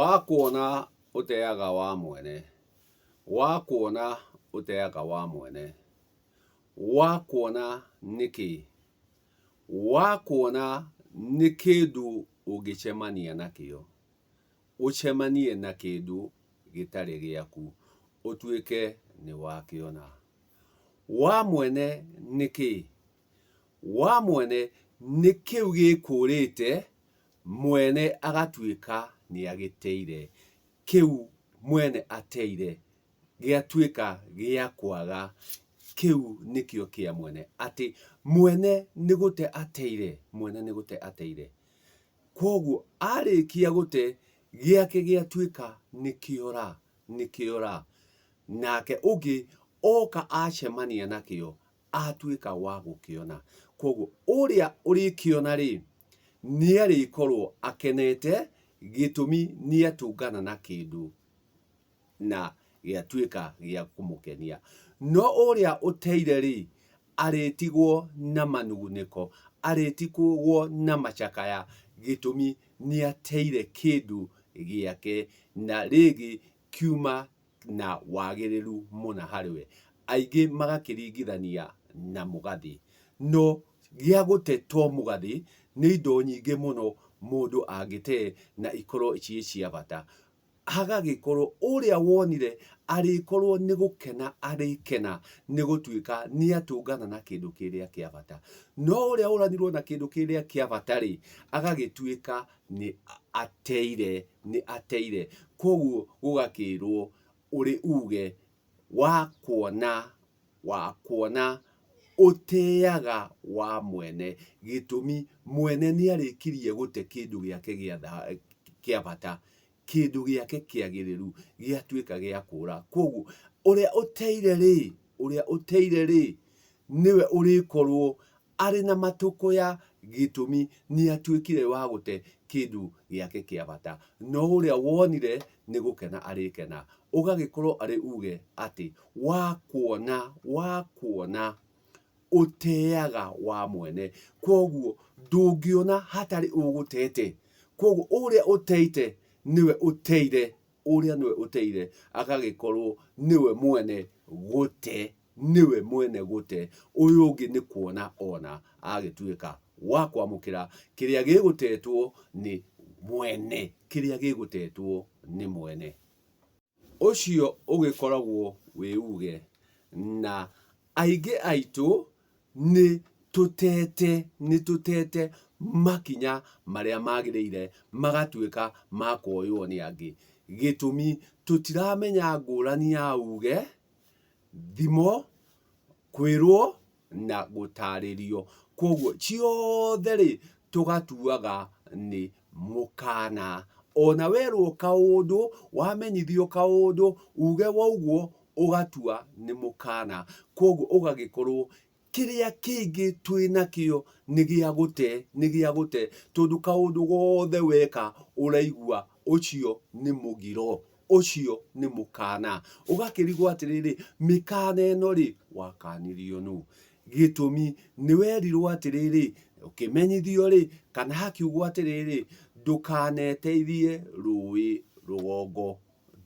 Wa kuona ũteaga wa mwene. Wa kuona ũteaga wa mwene. Wa kuona nĩ kĩ? Wa kuona nĩ kĩndũ ũngĩcemania nakĩo. Ũcemanie na kĩndũ gĩtarĩ gĩaku, ũtuĩke nĩ wakĩona. Wa mwene nĩ kĩ? Wa mwene nĩ kĩu gĩkũrĩte mwene agatuĩka nĩagĩteire. Kĩu mwene ateire gĩatuĩka gĩa kwaga, kĩu nĩkĩo kĩa mwene. Atĩ mwene nĩ gũte ateire, mwene nĩ gũte ateire. Kwoguo arĩkia gũte, gĩake gĩatuĩka nĩ kĩora, nĩ kĩora. Nake ũngĩ oka acemania nakĩo, atuĩka wa gũkĩona. Kwoguo ũrĩa ũrĩkĩona rĩ, nĩ arĩkorwo akenete, gĩtũmi nĩ atũngana na kĩndũ na gĩatuĩka gĩa kũmũkenia. No ũrĩa ũteire rĩ, arĩtigwo na manugunĩko, arĩtigwo na macakaya, gĩtũmi nĩ ateire kĩndũ gĩake na rĩngĩ kiuma na wagĩrĩru mũna harĩ we. Aingĩ magakĩringithania na mũgathĩ. No gĩa gũte to mũgathĩ, nĩ indo nyingĩ mũno mũndũ angĩte na ikorwo ciĩ cia bata. Hagagĩkorwo ũrĩa wonire arĩkorwo nĩ gũkena arĩkena nĩ gũtuĩka nĩ atũngana na kĩndũ kĩrĩa kĩa bata. No ũrĩa ũranirwo na kĩndũ kĩrĩa kĩa bata rĩ, agagĩtuĩka nĩ ateire, nĩ ateire. Koguo gũgakĩrwo ũrĩ uge wa kuona, wa kuona ũteaga wa mwene. Gĩtũmi mwene nĩ arĩkirie gũte kĩndũ gĩake kĩa bata, kĩndũ gĩake kĩagĩrĩru gĩatuĩka gĩa kũra. Koguo ũrĩa ũteire rĩ, ũrĩa ũteire rĩ, nĩwe ũrĩkorwo arĩ na matũkũya gĩtũmi nĩ atuĩkire wa gũte kĩndũ gĩake kĩa bata. No ũrĩa wonire nĩ gũkena arĩkena. Ũgagĩkorwo arĩ uge atĩ wa kuona, wa kuona ũteaga wa mwene. Kwoguo ndũngĩona hatarĩ ũgũtete. Kwoguo ũrĩa ũteite nĩwe ũteire, ũrĩa nĩwe ũteire agagĩkorwo nĩwe mwene gũte, nĩwe mwene gũte. Ũyũ ũngĩ nĩ kuona ona agĩtuĩka wa kwamũkĩra kĩrĩa gĩgũtetwo nĩ mwene, kĩrĩa gĩgũtetwo nĩ mwene. Ũcio ũgĩkoragwo wĩ uge, na aingĩ aitũ nĩ tũtete, nĩ tũtete makinya marĩa magĩrĩire magatuĩka ma kuoywo nĩ angĩ. Gĩtũmi tũtiramenya ngũrani ya uge, thimo, kwĩrwo na gũtarĩrio. Kwoguo ciothe rĩ, tũgatuaga nĩ mũkana. Ona werwo kaũndũ, wamenyithio kaũndũ, uge waugwo, ũgatua nĩ mũkana. Kwoguo ũgagĩkorwo kĩrĩa kĩingĩ twĩ nakĩo nĩ gĩa gũte, nĩ gĩa gũte, tondũ kaũndũ gothe weka ũraigua ũcio nĩ mũgiro, ũcio nĩ mũkana. Ũgakĩrigwo atĩrĩrĩ, mĩkana ĩno rĩ, wakanirio nũ? Gĩtũmi nĩ werirwo atĩrĩrĩ, ũkĩmenyithio rĩ, kana hakiugwo atĩrĩrĩ, ndũkaneteithie rũĩ rũgongo,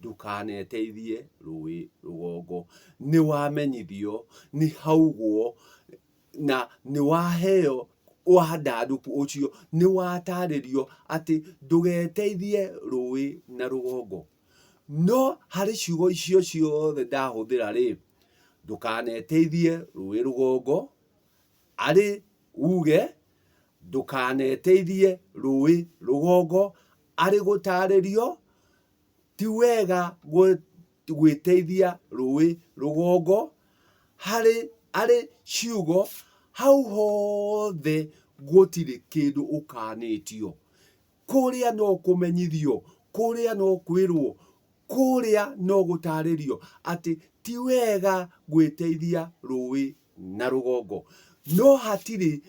ndũkaneteithie rũĩ rũgongo. Nĩ wamenyithio, nĩ haugwo na nĩ waheo wandandũku ũcio, nĩ watarĩrio atĩ ndũgeteithie rũĩ na rũgongo. No harĩ ciugo icio ciothe ndahũthĩra rĩ, ndũkaneteithie rũĩ rũgongo, arĩ uge ndũkaneteithie rũĩ rũgongo, arĩ gũtarĩrio ti wega gwĩteithia rũĩ rũgongo, harĩ arĩ ciugo hau hothe gũtirĩ kĩndũ ũkanĩtio. Kũrĩa no kũmenyithio, kũrĩa no kwĩrwo, kũrĩa no gũtarĩrio atĩ ti wega gwĩteithia rũĩ na rũgongo. No hatirĩ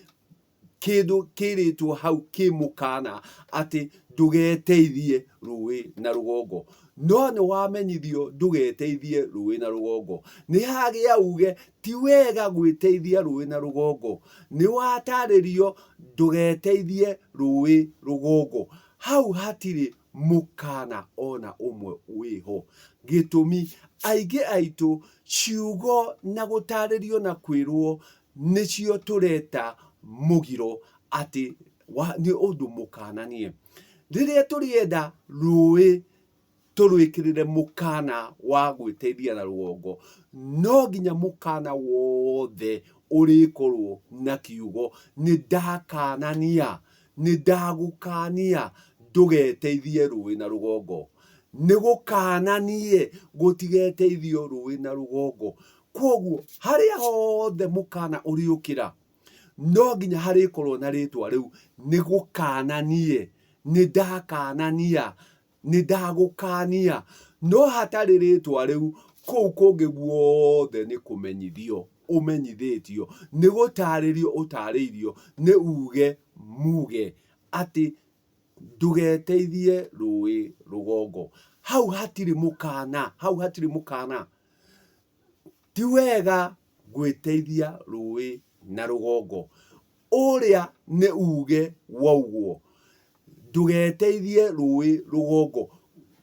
kĩndũ kĩrĩtwo hau kĩ mũkana atĩ ndũgeteithie rũĩ na rũgongo. No nĩ wamenyithio ndũgeteithie rũĩ na rũgongo. Nĩ hagĩa uge ti wega gwĩteithia rũĩ na rũgongo. Nĩ watarĩrio ndũgeteithie rũĩ rũgongo. Hau hatirĩ mũkana ona ũmwe wĩho. Gĩtũmi, aingĩ aitũ ciugo na gũtarĩrio na kwĩrwo nĩcio tũreta mũgiro atĩ nĩ ũndũ mũkananie. Rĩrĩa tũrĩenda rũĩ tũrwĩkĩrĩre mũkana wa gwĩteithia na rũgongo, no nginya mũkana wothe ũrĩkorwo na kiugo nĩ ndakanania, nĩ ndagũkania ndũgeteithie rũĩ na rũgongo. Nĩ gũkananie gũtigeteithio rũĩ na rũgongo. Kwoguo harĩa hothe mũkana ũrĩũkĩra, no nginya harĩkorwo na rĩtwa rĩu nĩ gũkananie, nĩ ndakanania, nĩ ndagũkania. No hatarĩ rĩtwa rĩu, kũu kũngĩ guothe nĩ kũmenyithio ũmenyithĩtio, nĩ gũtarĩrio ũtarĩirio, nĩ uge muge atĩ ndũgeteithie rũĩ rũgongo. Hau hatirĩ mũkana, hau hatirĩ mũkana. Ti wega gwĩteithia rũĩ na rũgongo. Ũrĩa nĩ uge waugwo. Ndũgeteithie rũĩ rũgongo.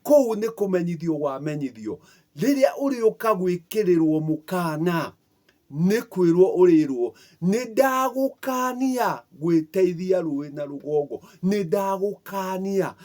Kũu nĩ kũmenyithio wamenyithio. Rĩrĩa ũrĩũka gwĩkĩrĩrwo mũkana, nĩ kwĩrwo ũrĩrwo, nĩ ndagũkania gwĩteithia rũĩ na rũgongo. Nĩ ndagũkania.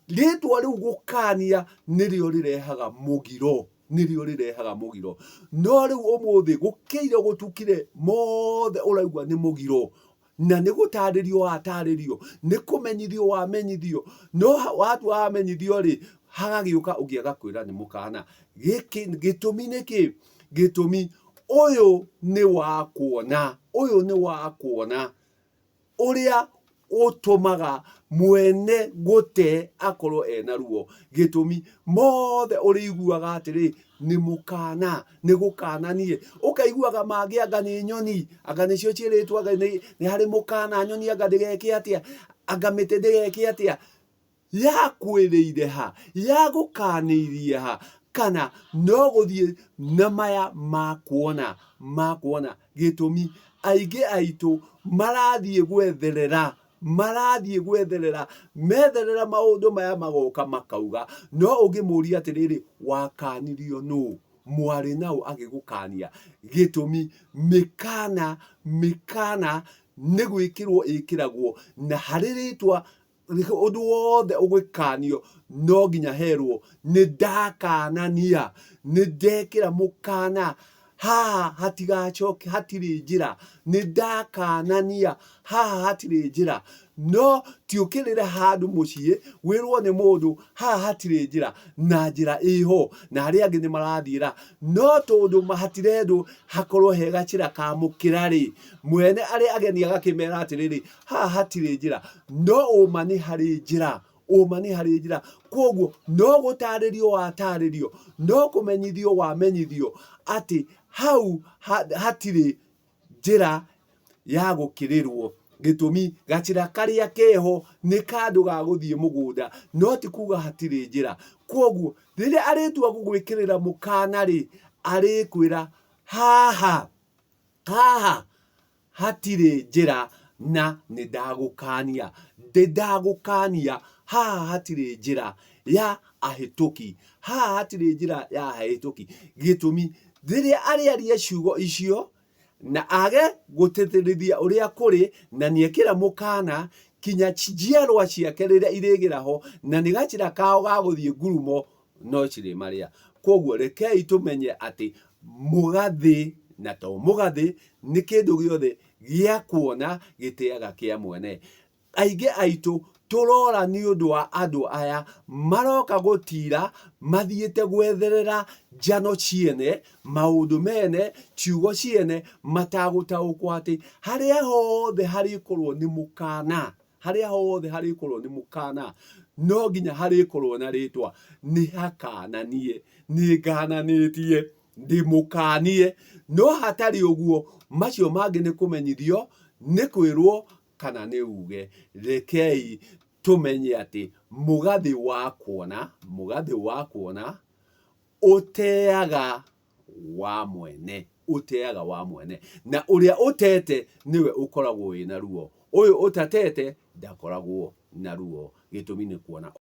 Rĩtwa rĩu gũkania nĩrĩo rĩrehaga mũgiro, nĩrĩo rĩrehaga mũgiro. No rĩu ũmũthĩ gũkĩire gũtukire mothe ũraigua nĩ mũgiro, na nĩ gũtarĩrio watarĩrio, nĩ kũmenyithio wamenyithio, no watua wamenyithio rĩ, hagagĩũka ũngĩ agakwĩra nĩ mũkana. Gĩkĩ gĩtũmi nĩ kĩ? Gĩtũmi ũyũ nĩ wa kuona, ũyũ nĩ wa kuona. Ũrĩa ũtũmaga mwene gũte akorwo ena ruo. Gĩtũmi, mothe ũrĩiguaga atĩrĩ, nĩ mũkana, nĩ gũkananie. Ũkaiguaga mangĩ anga nĩ nyoni, anga nĩcio ciĩrĩtwo anga nĩ harĩ mũkana nyoni anga ndĩgeke atĩa, anga mĩtĩ ndĩgeke atĩa. Yakwĩrĩire ha? Yagũkanĩirie ha? Kana no gũthiĩ na maya ma kuona, ma kuona. Gĩtũmi, aingĩ aitũ marathiĩ gwetherera, marathiĩ gwetherera, metherera maũndũ maya magoka makauga. No ũngĩmũria atĩrĩrĩ, wakanirio nũ? Mwarĩ naũ agĩgũkania? Gĩtũmi, mĩkana, mĩkana nĩ gwĩkĩrwo ĩkĩragwo na harĩ rĩtwa Ũndũ wothe ũgĩkanio no nginya herwo nĩ ndakanania, nĩ ndekĩra mũkana haha hatigacoke, hatirĩ njĩra, nĩ ndakanania haha hatirĩ njĩra. No ti ũkĩrĩre handũ mũciĩ wĩrwo nĩ mũndũ haha hatirĩ njĩra na njĩra ĩho na arĩa angĩ nĩ marathiĩra, no tondũ hatirendwo hakorwo he gacĩra ka mũkĩra rĩ, mwene arĩa ageni agakĩmera atĩrĩrĩ, haha hatirĩ njĩra no ũma nĩ harĩ njĩra ũma nĩ harĩ njĩra koguo no gũtarĩrio watarĩrio no kũmenyithio wamenyithio atĩ hau hatirĩ njĩra ya gũkĩrĩrwo gĩtũmi gacĩra karĩa keho nĩ kandũ ga gũthiĩ mũgũnda no ti kuga hatirĩ njĩra koguo rĩrĩa arĩtua gũgwĩkĩrĩra mũkana rĩ arĩkwĩra haha haha Hatirĩ njĩra na nĩ ndagũkania, ndĩ ndagũkania, haha hatirĩ njĩra ya ahĩtũki, haha hatirĩ njĩra ya ahĩtũki. Gĩtũmi, rĩrĩa arĩaria ciugo icio na age gũtĩtĩrithia ũrĩa kũrĩ na nĩekĩra mũkana kinya njiarwa ciake rĩrĩa irĩgĩra ho na nĩ gacĩra kao ga gũthiĩ ngurumo no cirĩmarĩa. Kwoguo rekei tũmenye atĩ mũgathĩ na to mũgathĩ nĩ kĩndũ gĩothe gĩa kuona gĩtĩaga kĩa mwene. Aingĩ aitũ tũrora nĩ ũndũ wa andũ aya maroka gũtira mathiĩte gwetherera njano ciene, maũndũ mene, ciugo ciene, matagũtaũkwo atĩ harĩa hothe harĩkorwo nĩ mũkana, harĩa hothe harĩkorwo nĩ mũkana, no nginya harĩkorwo na rĩtwa, nĩ hakananie, nĩ ngananĩtie. Ndĩmũkaanie, no hatarĩ ũguo macio mangĩ nĩ kũmenyithio, nĩ kwĩrwo kana nĩ uge. Rekei tũmenye atĩ mũgathĩ wa kuona, mũgathĩ wa kuona ũteaga wa mwene, ũteaga wa mwene. Na ũrĩa ũtete nĩwe ũkoragwo wĩna ruo, ũyũ ũtatete ndakoragwo na ruo, gĩtũmi nĩ kuona.